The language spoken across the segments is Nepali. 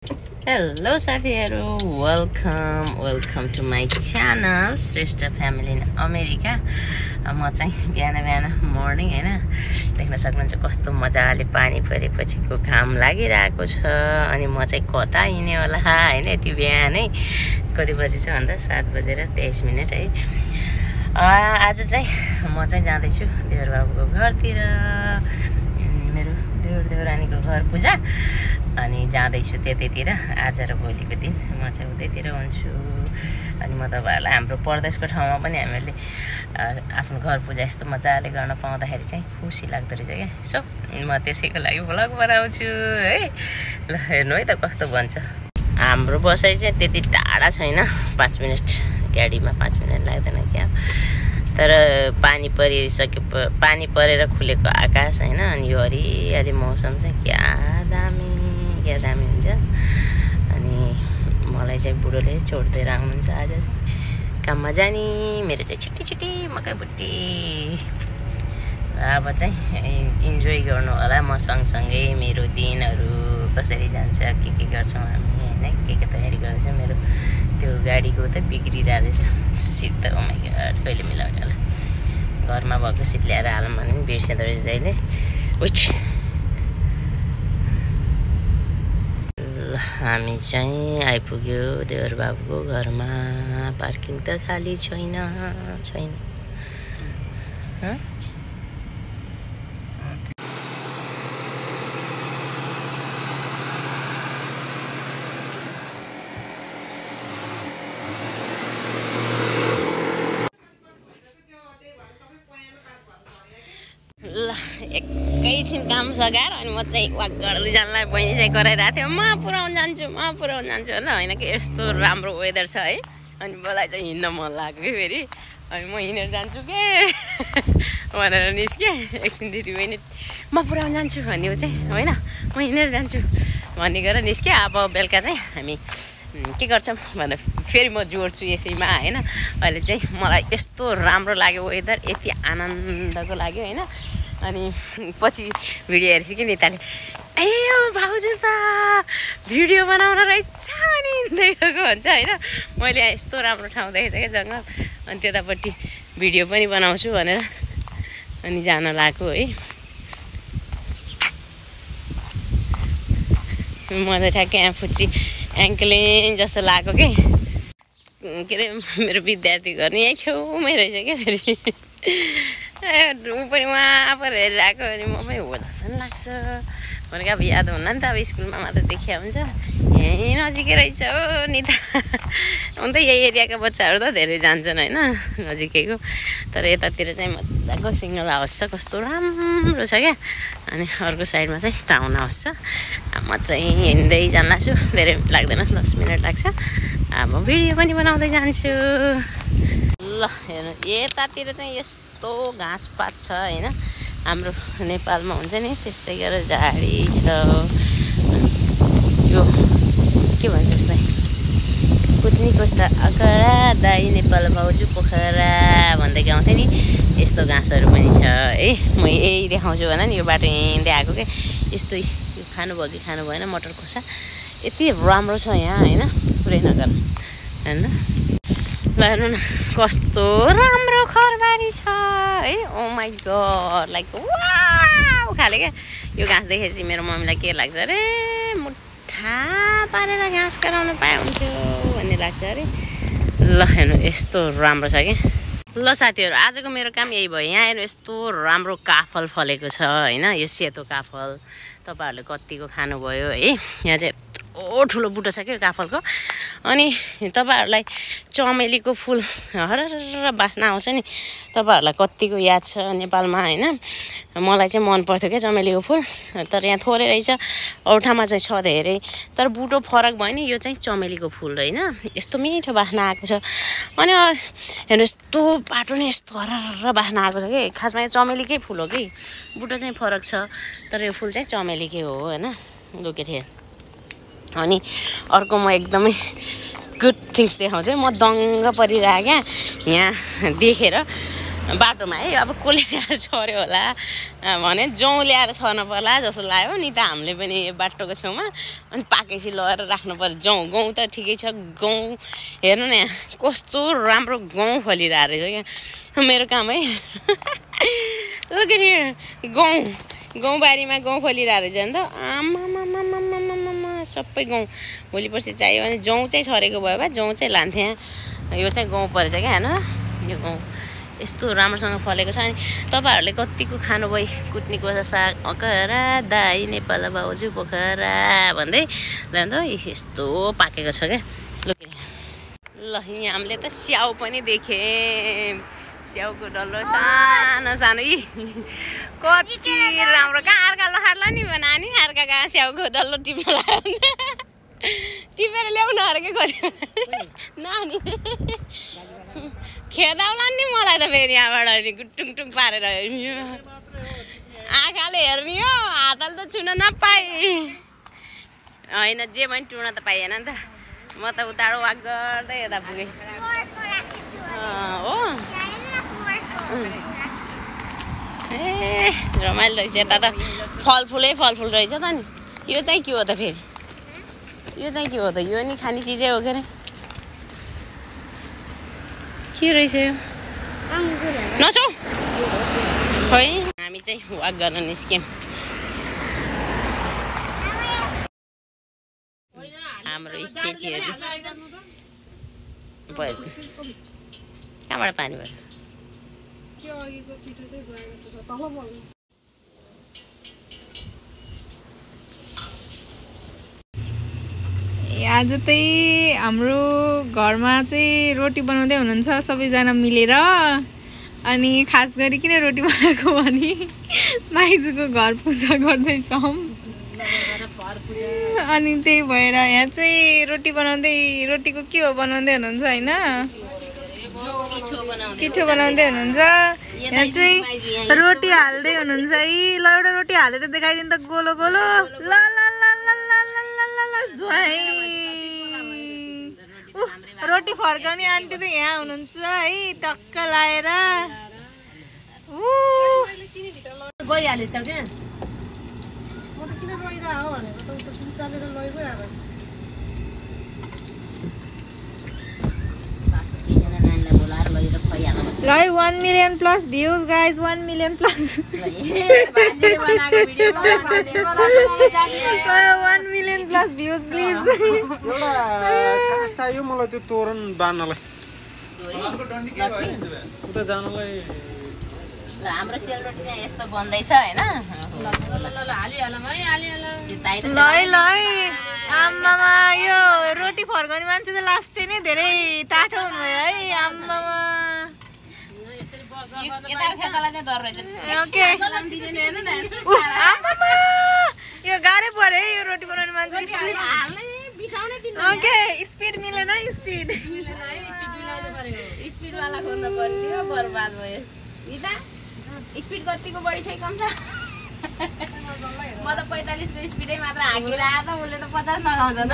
हेलो साथीहरु, welcome to my channel Shrestha family in America. म चाहिँ बिहान मर्निङ हैन देख्न सक्नुहुन्छ कस्तो मजाले पानी परेपछिको घाम लागिरहेको छ। अनि म चाहिँ कता हिँड्ने होला हैन यति बिहानै। कति बजी छ भन्दा 7:23 है। आज चाहिँ म चाहिँ जाँदैछु देवर बाबुको घरतिर, मेरो देउरानीको घर पूजा। अनि जाँदैछु त्यतैतिर। आज र भोलिको दिन म चाहिँ उतैतिर हुन्छु। अनि म तपाईहरुलाई हाम्रो परदेशको ठाउँमा पनि हामीले आफ्नो घर पूजा यस्तो मजाले गर्न पाउँदाखेरि चाहिँ खुसी लाग्दो रहेछ क्या। सो म त्यसैको लागि भ्लग बनाउँछु है। ल हेर्नु है त कस्तो बन्छ। हाम्रो बसाइ चाहिँ त्यति टाढा छैन, 5 मिनेट गाडीमा 5 मिनेट लाग्दैन क्या। तर पानी परेर खुलेको आकाश हैन, अनि यो हरियाली मौसम चाहिँ क्या दामी हुन्छ। अनि मलाई चाहिँ बुढोले छोड्दै आउनुहुन्छ आज चाहिँ काममा जाने। मेरो चाहिँ छुट्टी मकै बुट्टी। अब चाहिँ इन्जोय गर्नु होला म सँगसँगै। मेरो दिनहरू कसरी जान्छ, के गर्छौँ हामी हैन, के तयारी गर्दैछ। मेरो त्यो गाडीको त बिग्रिरहेको रहेछ सिट त। ओ माइ गॉड, कहिले मिलाउने होला। घरमा भएको सिट ल्याएर हालौँ भने पनि बिर्सिँदो रहेछ जहिले। उठ हामी चाहिँ आइपुग्यो देवर बाबुको घरमा। पार्किङ त खाली छैन। ल एकैछिन काम सघाएर अनि म चाहिँ वाक गर्दै जानलाई बहिनी चाहिँ कराइरहेको थियो, म पुऱ्याउनु जान्छु ल होइन कि यस्तो राम्रो वेदर छ है। अनि मलाई चाहिँ हिँड्न मन लाग्यो कि फेरि। अनि म हिँडेर जान्छु के भनेर निस्केँ। एकछिन दिदी बहिनी म पुऱ्याउनु जान्छु भन्ने चाहिँ होइन, म हिँडेर जान्छु भन्ने गरेर निस्केँ। अब बेलुका चाहिँ हामी के गर्छौँ भनेर फेरि म जोड्छु यसैमा होइन। अहिले चाहिँ मलाई यस्तो राम्रो लाग्यो वेदर, यति आनन्दको लाग्यो होइन। अनि पछि भिडियो हेर्छु कि निताले ए भाउजू त भिडियो बनाउन रहेछ नि देखेको भन्छ होइन। मैले यस्तो राम्रो ठाउँ देखेछ क्या जङ्गल, अनि त्यतापट्टि भिडियो पनि बनाउँछु भनेर अनि जान लाग्यो है। म त ठ्याक्कै यहाँ फुच्ची एङ्कलिङ जस्तो लाग्यो कि के अरे मेरो विद्यार्थी घर नि यही छेउमै रहेछ क्या फेरि। ऊ पनि वहाँ पर हेरिरहेको अनि म पनि हो जस्तो नि लाग्छ भनेको। अब याद हुन्न नि त, अब स्कुलमा मात्र देखिया हुन्छ। यहीँ नजिकै रहेछ हो नि त। हुन त यही एरियाका बच्चाहरू त धेरै जान्छन् होइन नजिकैको। तर यतातिर चाहिँ मजाको सिङ्गल हाउस छ, कस्तो राम्रो छ क्या। अनि अर्को साइडमा चाहिँ टाउन हाउस छ। म चाहिँ हिँड्दै जान लाग्छु, धेरै लाग्दैन 10 मिनट लाग्छ। अब भिडियो पनि बनाउँदै जान्छु। ल हेर्नु यतातिर चाहिँ यस्तो घाँसपात छ होइन, हाम्रो नेपालमा हुन्छ नि त्यस्तै गरेर झाडी छ। यो के भन्छ यसलाई, कुद्नीको अखडा दाई नेपाल भाउजू पोखरा भन्दै गाउँथेँ नि, यस्तो घाँसहरू पनि छ है। म यही देखाउँछु भने नि यो बाटो हिँड्दै आएको क्या। यस्तो यो खानुभयो कि खानु भएन मटर खोर्सा, यति राम्रो छ यहाँ होइन, पुरै नगर होइन। ल हेर्नु न कस्तो राम्रो खरबारी छ है। ओ माई गॉड, लाइक वाउ खाले क्या। यो घाँस देखेपछि मेरो मम्मीलाई के लाग्छ अरे, मुठा पारेर घाँस कराउनु पाए हुन्थ्यो भन्ने लाग्छ अरे। ल हेर्नु यस्तो राम्रो छ क्या। ल साथीहरू आजको मेरो काम यही भयो। यहाँ हेर्नु यस्तो राम्रो काफल फलेको छ होइन, यो सेतो काफल। तपाईँहरूले कतिको खानुभयो है। यहाँ चाहिँ ठुलो बुटो छ क्या काफलको। अनि तपाईँहरूलाई चमेलीको फुल हरर बास्ना आउँछ नि, तपाईँहरूलाई कतिको याद छ नेपालमा होइन। मलाई चाहिँ मन पर्थ्यो क्या चमेलीको फुल, तर यहाँ थोरै रहेछ, अरू ठाउँमा चाहिँ छ धेरै। तर बुटो फरक भयो नि, यो चाहिँ चमेलीको फुल होइन। यस्तो मिठो बास्ना आएको छ। अनि हेर्नु यस्तो बाटो नि यस्तो हरर बास्ना आएको छ कि। खासमा यो चमेलीकै फुल हो कि, बुटो चाहिँ फरक छ तर यो फुल चाहिँ चमेलीकै हो होइन। लुके थिएँ। अनि अर्को म एकदमै गुड थिङ्स देखाउँछु। म दङ्ग परिरहेको क्या यहाँ देखेर। बाटोमा है अब कसले ल्याएर छर्यो होला भने जौँ ल्याएर छर्न पर्ला जस्तो लाग्यो नि त हामीले पनि बाटोको छेउमा अनि पाकेपछि लगेर राख्नु पर्यो जौँ गहुँ त ठिकै छ गहुँ हेर्नु न यहाँ कस्तो राम्रो गहुँ फलिरहेको रहेछ क्या मेरो काम है गहुँ बारीमा गहुँ फलिरहेको रहेछ नि त आमामामामामामा सबै गहुँ भोलि पर्सि चाहियो भने जौँ चाहिँ छरेको भयो भए जौँ चाहिँ लान्थेँ यो चाहिँ गहुँ परेछ क्या हेर्नु यो गहुँ यस्तो राम्रोसँग फलेको छ अनि तपाईँहरूले कतिको खानुभयो कुट्नीको साग अकरा दाई नेपाल भाउजू पोखरा भन्दै ल यस्तो पाकेको छ क्या ल यहाँ हामीले त स्याउ पनि देखेँ स्याउको डल्लो सानो सानो कति राम्रो कहाँ अर्का लखाड्ला नि नानी अर्का कहाँ स्याउको डल्लो टिप्न लाग्यो टिपेर ल्याउन अर्कै गऱ्यो नानी खेदाउला नि मलाई त फेरि यहाँबाट नि टुङटुङ पारेर आँखाले हेर्ने हो हातले त छुन नपाए होइन जे पनि टुर्न त पाइएन नि त म त उताबाट वाक गर्दै यता पुगेँ हो ए रमाइलो रहेछ यता त फलफुलै फलफुल रहेछ त नि यो चाहिँ के हो त फेरि यो चाहिँ के हो त यो नि खाने चिजै हो के अरे के रहेछ यो नछौ खै हामी चाहिँ वाक गर्न निस्क्यौँ हाम्रो केटीहरू भयो कहाँबाट पानी भयो आज चाहिँ हाम्रो घरमा चाहिँ रोटी बनाउँदै हुनुहुन्छ सबैजना मिलेर अनि खास गरी किन रोटी बनाएको भने माइजूको घर पूजा गर्दैछौँ अनि त्यही भएर यहाँ चाहिँ रोटी बनाउँदै रोटीको के हो बनाउँदै हुनुहुन्छ होइन पिठो बनाउँदै हुनुहुन्छ यहाँ चाहिँ रोटी हाल्दै हुनुहुन्छ है ल एउटा रोटी हालेर देखाइदिनु त गोलो गोलो ल ल ल ल ल ल झुवाई रोटी फर्काउने आन्टी त यहाँ हुनुहुन्छ है टक्क लाएर गइहालेछ क्या Guys, 1 million plus views, guys. 1 million plus. 1 million plus views, please. चाहियो मलाई त्यो तोरण बान्नलाई उता जानलाई हाम्रो सेलरोटी चाहिँ यस्तो बन्दैछ हैन ल ल आम्मामा यो रोटी फर्काउने मान्छे त लास्टै नै धेरै टाठो हुनुभयो है आम्मामा यो गाह्रै पर्यो है यो रोटी बनाउने मान्छे ओके स्पिड मिलेन स्पिड वाला खोज्नु पर्यो बर्बाद भयो स्पिड कतिको बढी छ कम छ म त 45 को स्पिडै मात्र हाँकिरहेको त उसले त 50 लगाउँदैन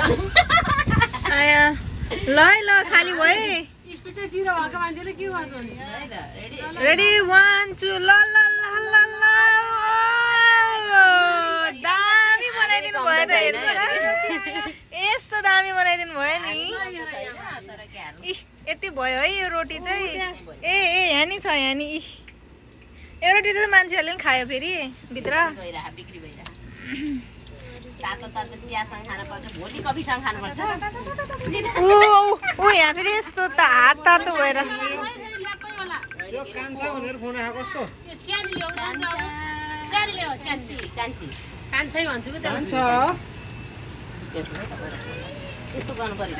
ल ल खाली भए स्पिड चाहिँ जिरो भएको मान्छेले के गर्नु नि रेडी 1 2 ल ल ल ल दामी बनाइदिनु भयो त हेर्नु त यस्तो दामी बनाइदिनु भयो नि यति भयो है यो रोटी चाहिँ ए यहाँ नि छ यहाँ नि यो रोटी त मान्छेहरूले पनि खायो फेरि भित्र बिक्री भइरा तातो तातो चियासँग खानुपर्छ भोलि कफीसँग खानुपर्छ ओ यहाँ फेरि यस्तो त हात तातो भएर यो कान्छा भनेर फोन आएको कसको कान्छै भन्छु कि कान्छा यस्तो गर्नु पर्यो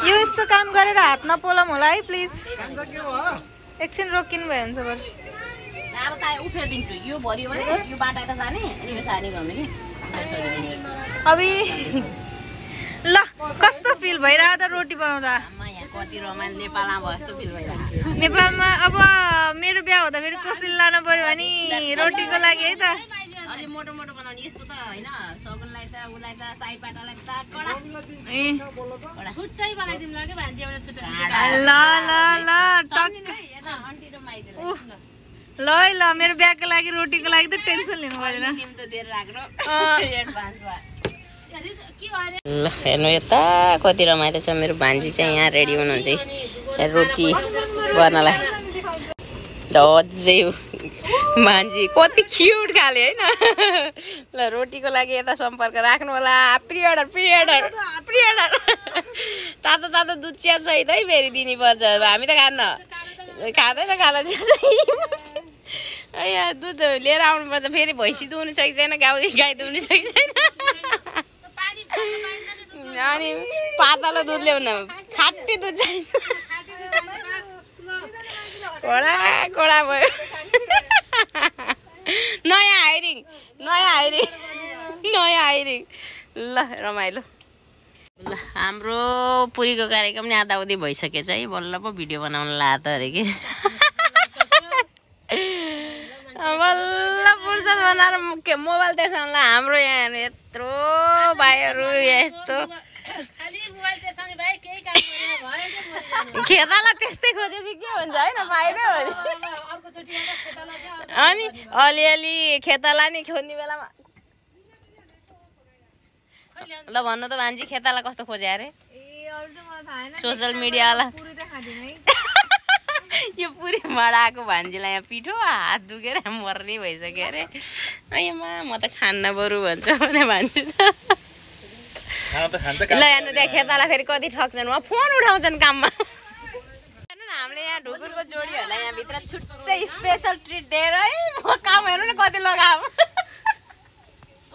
यो यस्तो काम गरेर हात नपोलम होला है प्लिज कान्छा के हो एकछिन रोकिनु भयो हुन्छ बरु अब त उफेरिदिन्छु यो भरियो भने यो बाटा त जाने अनि यो सानी गर्ने कि अबि ल कस्तो फिल भइरहेको त रोटी बनाउँदा आमा यहाँ कति रमाइलो नेपालमा भयो जस्तो फिल भइरहेको नेपालमा अब मेरो बिहा हुँदा फेरि कोसिल लान पर्यो भने रोटीको लागि है त अलि मोटो मोटो बनाउने यस्तो त हैन सगुनलाई त उलाई त साइपाटालाई त कडा छुट्टै बनाइदिउँला के भान्जी एउटा छुट्टै ल ल ल टक्क ल है ल मेरो बिहाको लागि रोटीको लागि त टेन्सन लिनु परेन ल हेर्नु यता कति रमाइलो छ मेरो भान्जी चाहिँ यहाँ रेडी हुनुहुन्छ है रोटी गर्नलाई ल अझै भान्जी कति क्युट खाले होइन ल रोटीको लागि यता सम्पर्क राख्नु होला प्रि अर्डर तातो तातो दुध चिया सहित है फेरि दिनुपर्छ हामी त खाँदैन कालो चिया चाहिँ यहाँ दुध लिएर आउनुपर्छ फेरि भैँसी दुहुनु सकेको छैन गाई दुहुनु सकेको छैन अनि पातलो दुध ल्याउन खाटी दुध चाहिन्छ कडा भयो नयाँ हायरिङ ल रमाइलो ल हाम्रो पुरीको कार्यक्रम नि आधाउधी भइसकेछ है बल्ल पो भिडियो बनाउन लात अरे कि बल्ल फुर्सद बनाएर मोबाइल देखाउनला हाम्रो यहाँ यत्रो भाइहरू यस्तो खेताला त्यस्तै खोजेपछि के हुन्छ होइन पाइँदै हो अनि अलिअलि खेताला नि खोज्ने बेलामा ल भन्नु त भान्जी खेताला कस्तो खोजे अरे सोसियल मिडियावाला यो पुरी मडाएको भान्जीलाई यहाँ पिठो हात दुखेर मर्ने भइसक्यो अरे अयमा म त खान्न बरु भन्छ भने भान्जी त ल हेर्नु त्यहाँ खेताला फेरि कति ठग्छन् उहाँ फोन उठाउँछन् काममा हेर्नु न हामीले यहाँ ढुकुरको जोडीहरूलाई यहाँभित्र छुट्टै स्पेसल ट्रिट दिएर है म काम हेर्नु न कति लगाऊ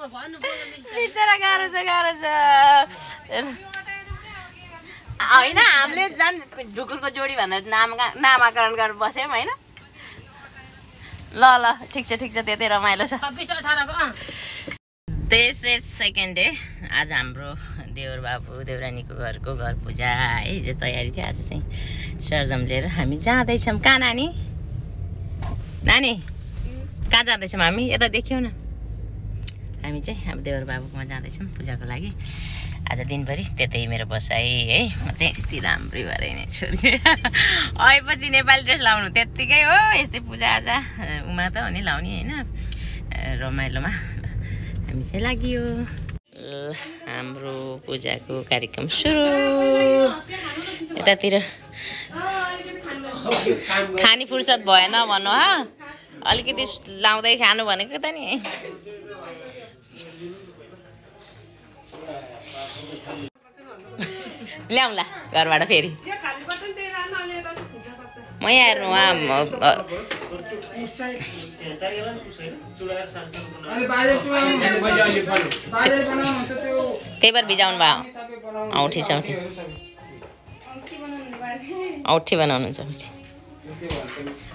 बिचरा गाह्रो छ होइन हामीले झन् ढुकुरको जोडी भनेर नामाकरण गरेर बस्यौँ होइन ल ठिक छ त्यतै रमाइलो छ 2nd डे आज हाम्रो देवर बाबु देउरानीको घरको घर पूजा है जे तयारी थियो आज चाहिँ सरजम लिएर हामी जाँदैछौँ कहाँ नानी कहाँ जाँदैछौँ हामी यता देख्यौँ न हामी चाहिँ अब देवर बाबुकोमा जाँदैछौँ पूजाको लागि आज दिनभरि त्यतै मेरो बसाइ है म चाहिँ यस्तै राम्रै भएर नै छोरी आएपछि नेपाली ड्रेस लाउनु त्यत्तिकै हो यस्तै पूजा आजा उमा त हो नि लाउने होइन रमाइलोमा हामी चाहिँ लाग्यो हाम्रो पूजाको कार्यक्रम सुरु यतातिर खाने फुर्सद भएन भन्नु हा अलिकति लाउँदै खानु भनेको त नि ल्याउँला घरबाट फेरि म यहाँ हेर्नु त्यही भएर भिजाउनु भयो औँठी बनाउनुहुन्छ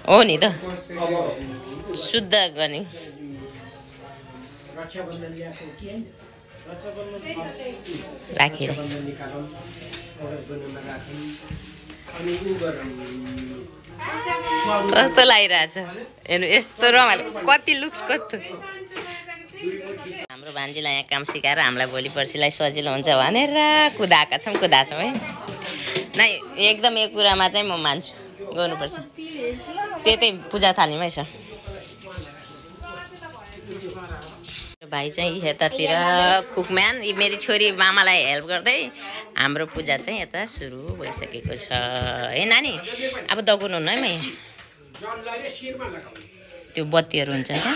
हो नि त शुद्ध गर्ने राखेर कस्तो लागिरहेछ हेर्नु यस्तो रमाइलो कति लुक्स कस्तो हाम्रो भान्जीलाई यहाँ काम सिकाएर हामीलाई भोलि पर्सिलाई सजिलो हुन्छ भनेर कुदाएका छौँ है नै एकदम यो कुरामा चाहिँ म मान्छु गर्नुपर्छ त्यतै पूजा थालीमै छ भाइ चाहिँ यतातिर कुकम्यान मेरी छोरी मामालाई हेल्प गर्दै हाम्रो पूजा चाहिँ यता सुरु भइसकेको छ है नानी अब दगाउनु हुन्न है म त्यो बत्तीहरू हुन्छ क्या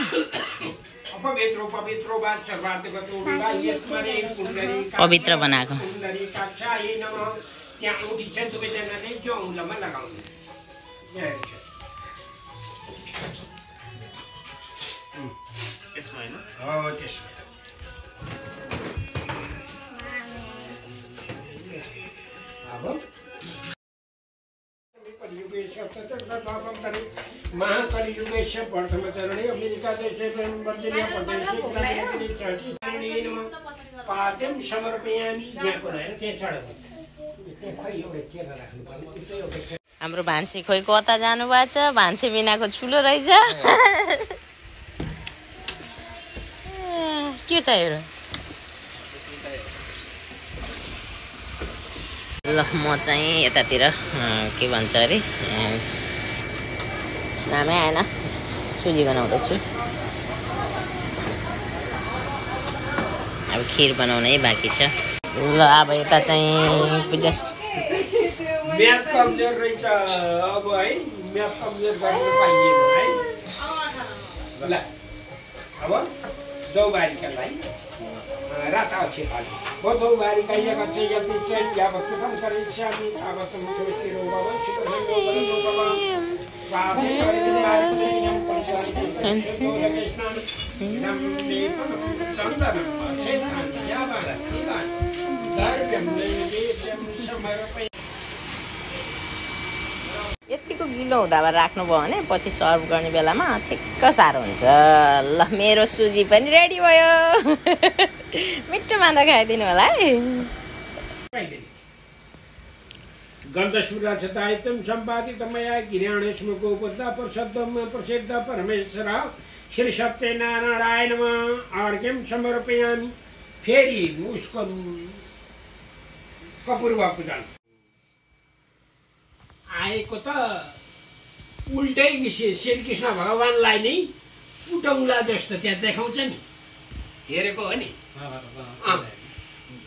पवित्र बनाएको महाकलियुगेश प्रथमचरणे अमेरिका देशे वर्जिनिया प्रदेशे पाद्यं समर्पयामि यहाँको रहेर के चढ्यो खै एउटा केरा राख्नु पर्यो हाम्रो भान्से खोइ कता जानु भएको छ भान्से बिनाको ठुलो रहेछ के चाहियो र ल म चाहिँ यतातिर के भन्छ अरे नामै आएन सुजी बनाउँदैछु अब खिर बनाउनै बाँकी छ ल अब यता चाहिँ पूजा म्याथ कमजोर रहेछ अब है म्याथ कमजोर गर्न पाइएन है ल अब दौबारीकालाई रात अच्छे खाली वो दौबारी का ये बच्चे जल्दी चल या बच्चे कम करें शादी अब तुम छोड़ के रो बाबा शुभ है वो बड़े रो बाबा बाबा करे साथ में हम पंचायत तो लगे स्नान हम ने संदर अच्छे खान या बात ठीक है दर जमने के जम समर्पण यतिको गिलो हुँदा राख्नु भयो भने पछि सर्भ गर्ने बेलामा ठिक्क साह्रो हुन्छ ल मेरो सुजी पनि रेडी भयो मिठो मानेर खाइदिनु होला है गन्धसुरक्षतायितं सम्पादितमया गिर्याणेश्वरगोपदा प्रसिद्ध परमेश्वर श्री सत्यनारायण नमः अर्घ्यं समर्पयामि फेरि उसको कपूर्वा पूजन आएको त उल्टै श्रीकृष्ण भगवानलाई नै उटौला जस्तो त्यहाँ देखाउँछ नि हेरेको हो नि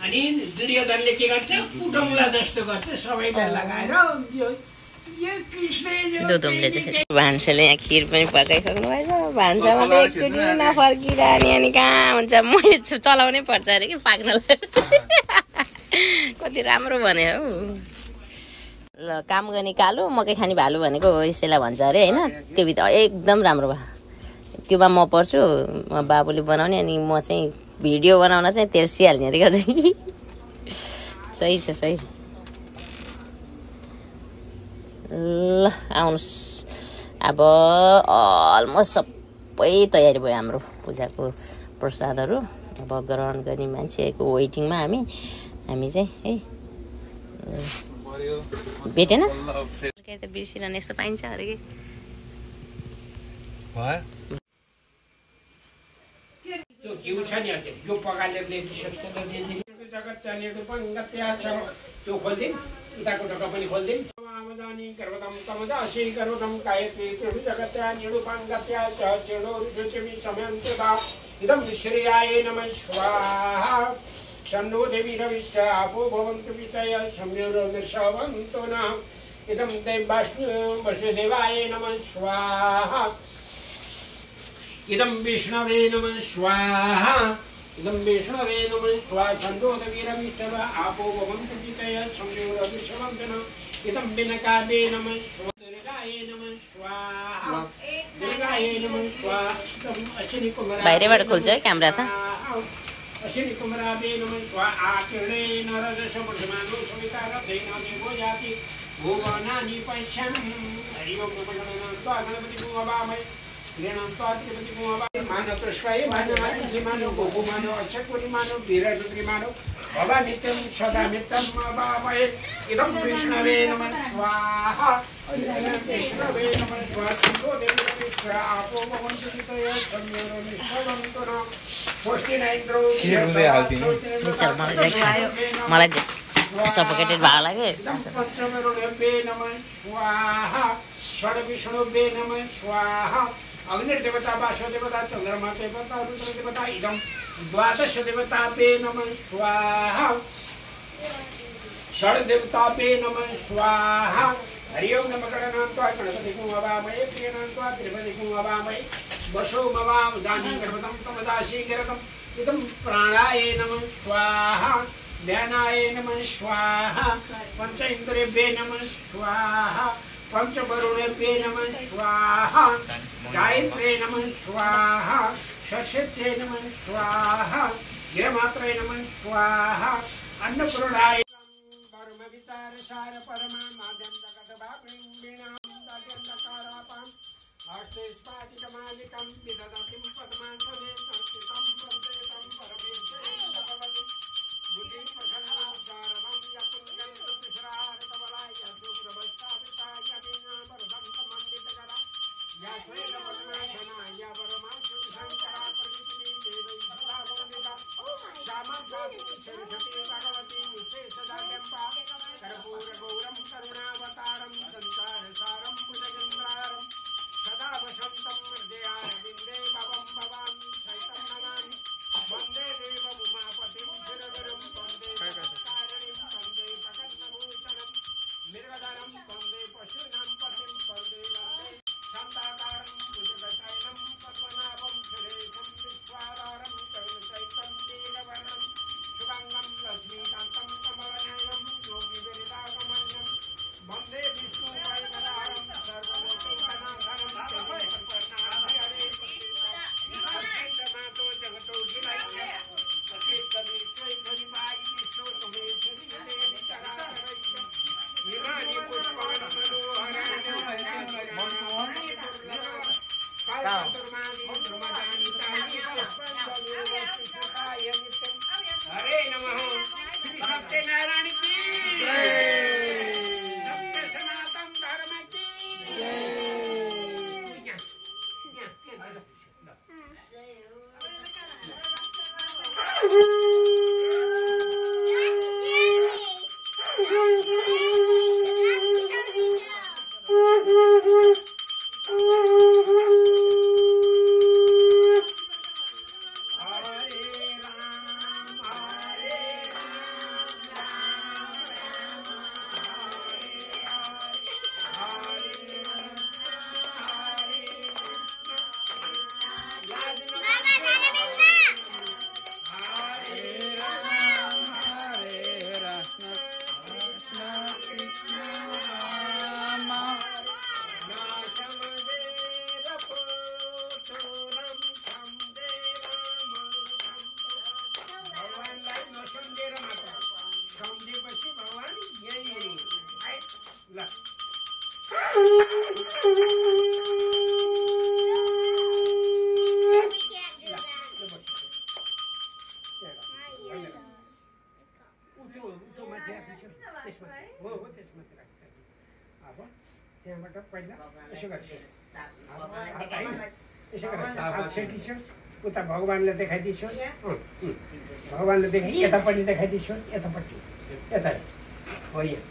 अनि दुर्योधनले के गर्छ उटौला जस्तो गर्छ सबैलाई लगाएर यो कृष्ण भान्साले यहाँ खिर पनि पकाइसक्नु भएछ भान्सामा त एकचोटि नफर्किरहने अनि कहाँ हुन्छ मैले चलाउनै पर्छ अरे कि पाक्नलाई कति राम्रो भने हौ ल काम गर्ने कालो मकै खाने भालु भनेको यसैलाई भन्छ अरे होइन त्यो भित्र एकदम राम्रो भयो त्योमा म पर्छु म बाबुले बनाउने अनि म चाहिँ भिडियो बनाउन चाहिँ तेर्सिहाल्ने अरे गर्दै सही छ सही ल आउनुहोस् अब अलमोस्ट सबै तयारी भयो हाम्रो पूजाको प्रसादहरू अब ग्रहण गर्ने मान्छेको वेटिङमा हामी चाहिँ है भेटेन त बिर्सिरहने यस्तो पाइन्छ अरे कि त्यो घिउ छ नि यो पकालेर जगत त्यहाँनिर पङ्गत्या छ त्यो खोलिदिउँ उताको ढोका पनि खोलिदिउँ आमदानी गर्वतम तमदा अशी गर्वतम गायत्री त्रिभु जगत्यानिरु पङ्गत्या च चेडो रुचुचि समयन्त्यता इदं श्रेयाय नमः स्वाहा शन्नो देवी रविश्च आपो भवन्तु वितय संयोरनिर्शवन्तो न इदं वसुदेवाय नमः स्वाहा इदं विष्णवे नमः स्वाहा इदं विष्णवे नमः स्वाहा शन्नो देवी रविश्च आपो भवन्तु वितय संयोरनिर्शवन्तो न इदं विनकावे नमः स्वाहा दुर्गाय नमः स्वाहा दुर्गाय नमः स्वाहा इदं अश्विनी कुमार बाहिरबाट खोल्छ है क्यामेरा त अश्विनी कुमारावे नमः स्वाहा आकिर्णे नरदश वर्धमानो सविता रथेन देवो जाति भुवनानि पश्यन् हरि ओम नमः गणपति भुववामहे ग्रणं त्वात्रिपति भुववामहे मानतृष्टाय मानवानि मानो गोपुमानो अक्षकुनि मानो वीररुद्रि मानो भवा नित्यं सदा नित्यं वामहे इदं विष्णवे नमः स्वाहा विष्णवे नमः स्वाहा चन्द्रो देवी आपो भवन्तु वितय संयोरो निष्ठवन्तो न मलाई सफोकेटेड भएको लाग्यो षड्विष्णुवे नमः स्वाहा अग्निर्देवता वासुदेवता चन्द्रमा देवता रुद्रदेवता इदं द्वादश देवताभ्ये नमः स्वाहा षड्देवताभ्ये नमः स्वाहा हरि ओम नमः गणनान्त्वा गणपतिं हवामहे प्रियनान्त्वा त्रिपदिं हवामहे वसो मवाम दानी गर्भतं तमदाशी गिरतं इदं प्राणाय नमः स्वाहा ध्यानाय नमः स्वाहा पंच इंद्रियभ्ये नमः स्वाहा पंच वरुणेभ्ये नमः स्वाहा गायत्रे नमः स्वाहा षट्सिद्धे नमः स्वाहा गिरमात्रे नमः स्वाहा अन्नपूर्णाय परमविचार सार परमानाद्यं जगद्भावं वीणां दाद्यन्तकारापां हस्ते स्फाटिकमालिकं विदधतिं पद्मासने संस्थितं वन्देतं परमेश्वरं भगवति बुद्धिं प्रसन्नं शारदं यत्पुण्यं तत्सरारतवलाय सुप्रभस्तापिताय मीनावरदन्तमण्डितकरा या श्वेतपद्मासना या परमाशंकरा प्रभृतिं देवै सदा वन्दिता श्यामं सरस्वती भगवती विशेषदायम्पा हो त्यसमाथि राख्छ। अब त्यहाँबाट पहिला यसो गर्छ, यसो गर्छ, हात सेकिछस्, उता भगवान्लाई देखाइदिन्छस्, भगवान्लाई देखाइ यतापट्टि देखाइदिन्छस्, यतापट्टि यता हो यहाँ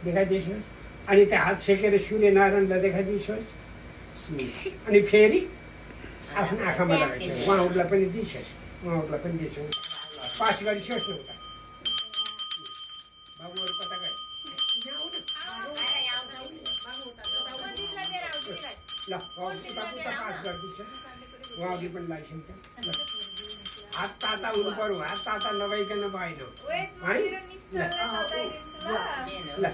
देखाइदिन्छस्, अनि त्यहाँ हात सेकेर सूर्यनारायणलाई देखाइदिन्छस्, अनि फेरि आफ्नो आँखामा लगाइछस्, उहाँहरूलाई पनि दिन्छस्, उहाँहरूलाई पनि दिन्छस्, पास गरिछस् न उता। बाबुहरू कता गए? ल उता पास गरिदिन्छस्, उहाँहरूले पनि लगाइसक्छ। हात ताता हुनु पर्यो, हात ताता नभइकन भएन है। ल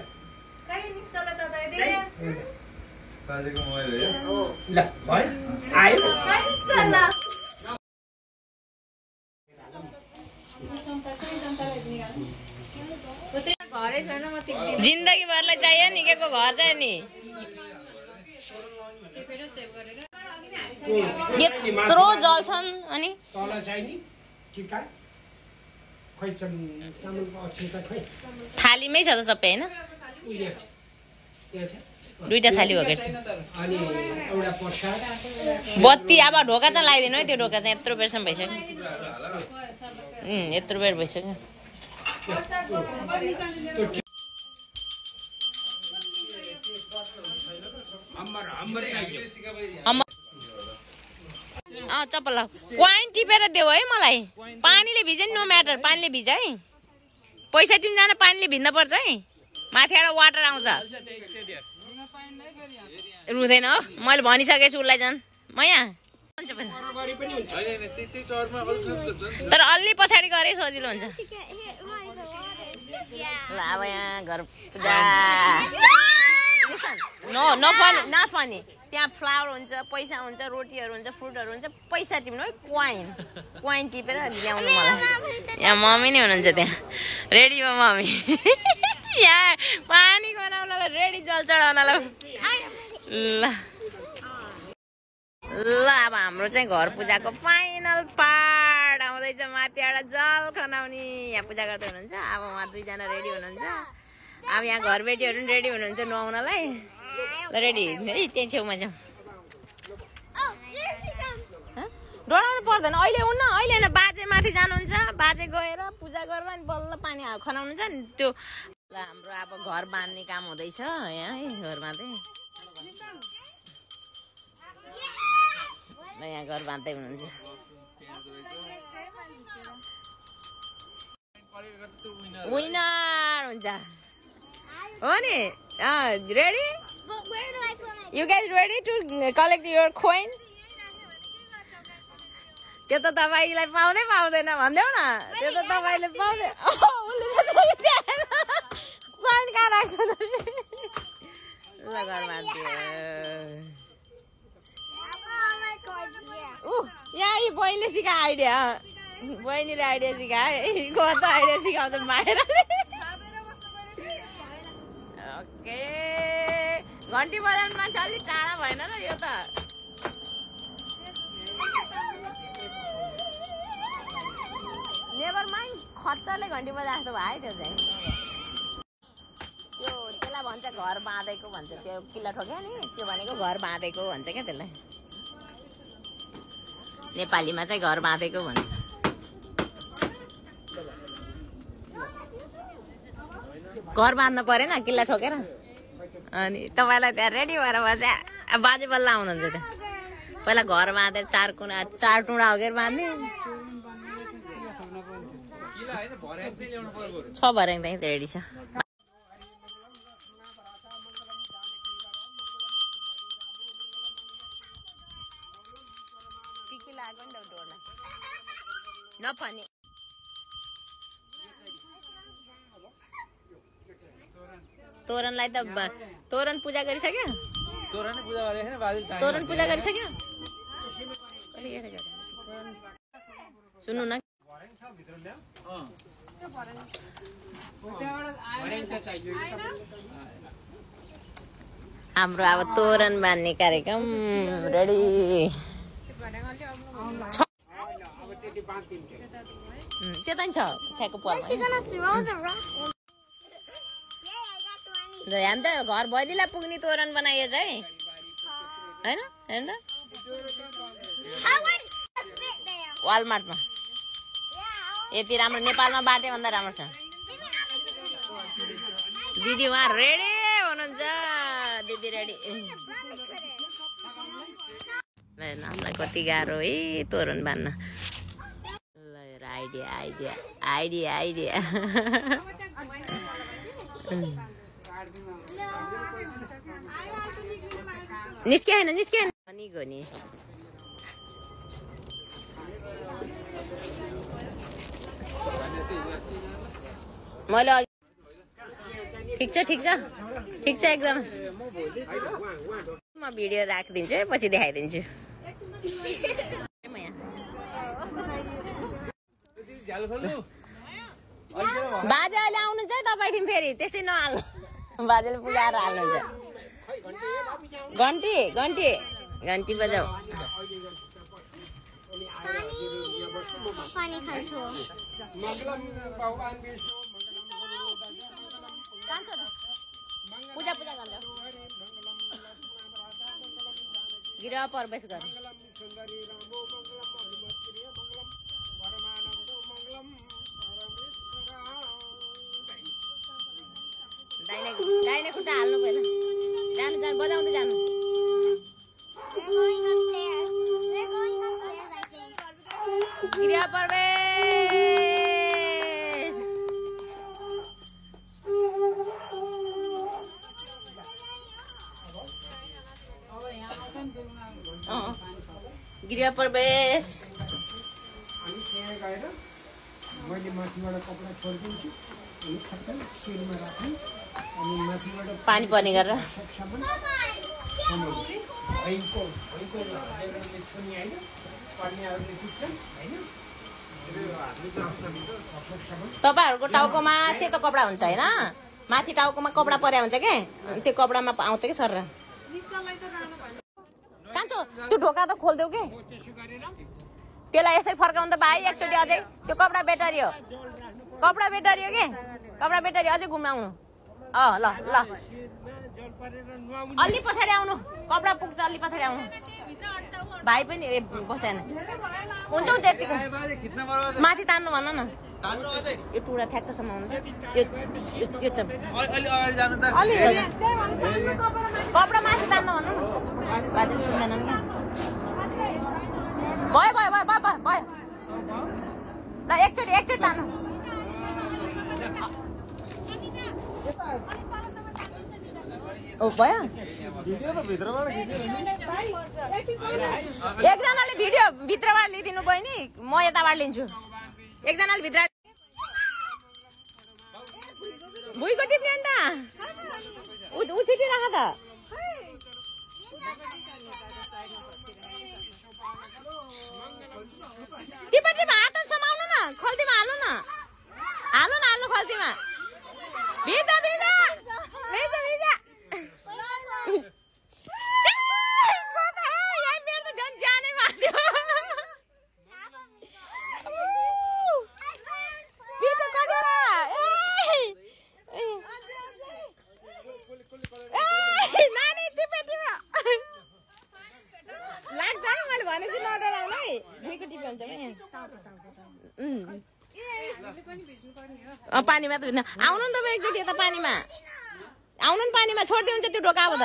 ल भयो आयो। घरै छैन म टिप्दिनँ। जिन्दगी भरलाई चाहियो नि केको घर चाहिँ नि यत्रो जल्छन्। अनि तल चाहिँ नि टिका खै चामलको अक्षता खै थालीमै छ त सबै होइन, उयो त्यहाँ छ। दुईटा थाली हो अनि एउटा प्रसाद बत्ती। अब ढोका चाहिँ लगाइदिनु है, त्यो ढोका चाहिँ यत्रो बेरसम्म भइसक्यो, यत्रो बेर भइसक्यो। चप्पल क्वाइन टिपेर देऊ है मलाई। पानीले भिज्यो नि नो म्याटर, पानीले भिज है। पैसा टिम जान पानीले भिज्न पर्छ है, माथिबाट वाटर आउँछ। रुँदैन हो, मैले भनिसकेको छु उसलाई झन् म यहाँ। तर अलि पछाडि गरे सजिलो हुन्छ। ल अब यहाँ घर पूजा नफनी त्यहाँ फ्लावर हुन्छ, पैसा हुन्छ, रोटीहरू हुन्छ, फ्रुटहरू हुन्छ, पैसा टिप्नु है। क्वाइन टिपेर ल्याउनु मलाई। यहाँ मम्मी नै हुनुहुन्छ त्यहाँ, रेडी भयो मम्मी। यहाँ पानी गराउनलाई रेडी, जल चढाउनलाई। ल ल अब हाम्रो चाहिँ घर पूजाको फाइनल पार्ट आउँदैछ। माथिबाट जल खनाउने यहाँ पूजा गर्दै हुनुहुन्छ। अब उहाँ दुईजना रेडी हुनुहुन्छ। अब यहाँ घरबेटीहरू पनि रेडी हुनुहुन्छ नुहाउनलाई। ल रेडी है, त्यही छेउमा जाउँ। डराउनु पर्दैन, अहिले हुन्न, अहिले होइन। बाजे माथि जानुहुन्छ, बाजे गएर पूजा गरेर अनि बल्ल पानी खनाउनुहुन्छ नि त्यो। ल हाम्रो अब घर बाँध्ने काम हुँदैछ यहाँ है, घर बाँध्दै। ल यहाँ घर बाँध्दै हुनुहुन्छ। विनर हुन्छ हो नि। Ready? You guys ready to collect your coin? त्यो त तपाईँलाई पाउँदै पाउँदैन भनिदेऊ न। त्यो त तपाईँले पाउँदै कोइन कहाँ राख्छ त? ल घर बाँधिदियो। यहाँ यी बहिनीले सिकायो आइडिया, बहिनीले आइडिया सिकायो। कस्तो आइडिया सिकाउँछ माइराले। ओके घन्टी बजाउनु मान्छे अलिक टाढा भएन र यो त। नेभर माइन्ड, खच्चरले घन्टी बजाएको जस्तो भयो त्यो चाहिँ। त्यो त्यसलाई भन्छ घर बाँधेको भन्छ, त्यो किल्ला ठोक्यो नि, त्यो भनेको घर बाँधेको भन्छ क्या त्यसलाई। नेपालीमा चाहिँ घर बाँधेको भन्छ। घर बाँध्नु परेन किल्ला ठोकेर। अनि तपाईँलाई त्यहाँ रेडी भएर बस्या बाजे बल्ल आउनुहुन्छ त्यहाँ। पहिला घर बाँधेर चार टुँडा हगेर बाँध्ने छ भर्याङ त्यही रेडी छ। नफनी तोरणलाई त तोरण पूजा गरिसक्यो। तोरण पूजा गरिसक्यो। सुन्नु न हाम्रो अब तोरण बान्ने कार्यक्रम रेडी। त्यता नि छ ठ्याक्क पर्छ। हामी त घर भैलीलाई पुग्ने तोरण बनाइएछ है होइन हेर्नु त वालमार्टमा यति राम्रो नेपालमा बाटे भन्दा राम्रो छ दिदी उहाँ रेडी हुनुहुन्छ दिदी रेडी हामीलाई कति गाह्रो है तोरण बान्न ल आइडिया आइडिया आइडिया आइडिया निस्किएन निस्किएन पनि गयो नि मैले ठिक छ ठिक छ ठिक छ एकदम म भिडियो राखिदिन्छु है पछि देखाइदिन्छु बाजेले आउनुहुन्छ है तपाईँदेखि फेरि त्यसै नहाल्नु बाजेले पुगाएर हाल्नुहुन्छ घन्टी घन्टी घन्टी बजाऊ पूजा पूजा गर्छ गिरह प्रवेश गर्नु दाहिने खुट्टा हाल्नु पहिला जानु जानु बजाउँदै जानु गृह प्रवेश गृह प्रवेश मैले माथिबाट कपडा छोडिदिन्छु अनि खट्टा सिरमा राख्नु अनि माथिबाट पानी पर्ने गरेर तपाईँहरूको टाउकोमा सेतो कपडा हुन्छ होइन माथि टाउकोमा कपडा पर्या हुन्छ के त्यो कपडामा आउँछ कि सर कान्छो त्यो ढोका त खोलिदेऊ के त्यसलाई यसरी फर्काउनु त भाइ एकचोटि अझै त्यो कपडा बेटरी हो के कपडा बेटरी अझै घुम्न आउनु ल ल अलि पछाडि आउनु कपडा पुग्छ अलि पछाडि आउनु भाइ पनि बसेन हुन्छ हुन्छ यतिको माथि तान्नु भन न यो टुडा ठ्याक्कसम्म आउनु कपडा माथि तान्नु भन्नु बाजे सुन्दैनन् क्या भयो ल एकचोटि तान्नु ओ भयो एकजनाले भिडियो भित्रबाट लिइदिनु भयो नि म यताबाट लिन्छु एकजनाले भित्र भुइँको टिप्ने अन्त उ छिटी राख त टिपा हात समाउनु न खल्तीमा हाल्नु न खल्तीमा भिजा मेरो त झन् जानै माथ्यो नानी टिपा लाग्छ मैले भनेको नडराउनु है भुइँको टिपा हुन्छ पानीमा त आउनु नि तपाईँ एकचोटि यता पानीमा आउनु नि पानीमा छोडिदिन्छ त्यो ढोका अब त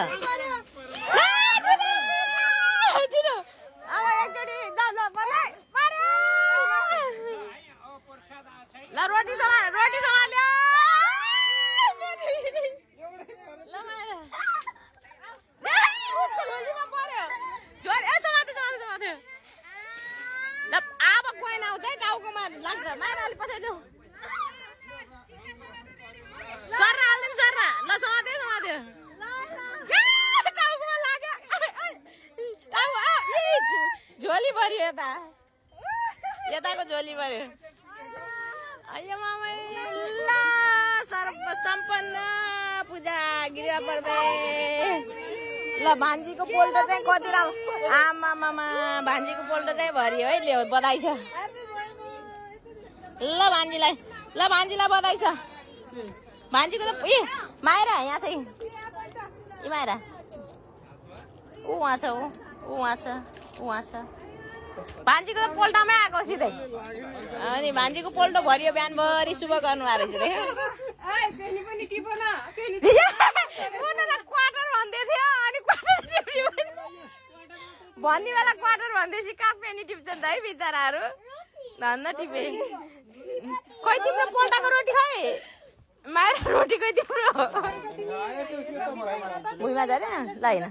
ल रोटी समाल्यो ल अब कोइन आउँछ है टाउकोमा लाग्छ मारा अलि पछाडि जाऊ सर्रा हाल्दिउँ सर्रा ल समात्यो टाउकोमा लाग्यो झोली पर्यो यताको झोली पर्यो अಯ್यो मामै ल सर्वसम्पन्न पूजा गृह प्रवेश ल भान्जीको पोल्टो चाहिँ कति राम्रो आमामामा भान्जीको पोल्टो चाहिँ भरियो है ल्याउ बधाई छ ल भान्जीलाई बधाई छ भान्जीको त माइरा यहाँ चाहिँ ए माइरा ऊ वहाँ छ भान्जीको त पोल्टामै आएको सिधै अनि भान्जीको पोल्टो भरियो बिहानभरि शुभ गर्नु आएको रहेछ क्वार्टर भन्दै थियो अनि क्वार्टर भन्ने बेला क्वार्टर भन्दैपछि कहाँ पेनी टिप्छन् त है बिचराहरू धन्न टिपे खोइ तिम्रो पोल्टाको रोटी खै माएर रोटी खै तिम्रो भुइँमा जाने ल होइन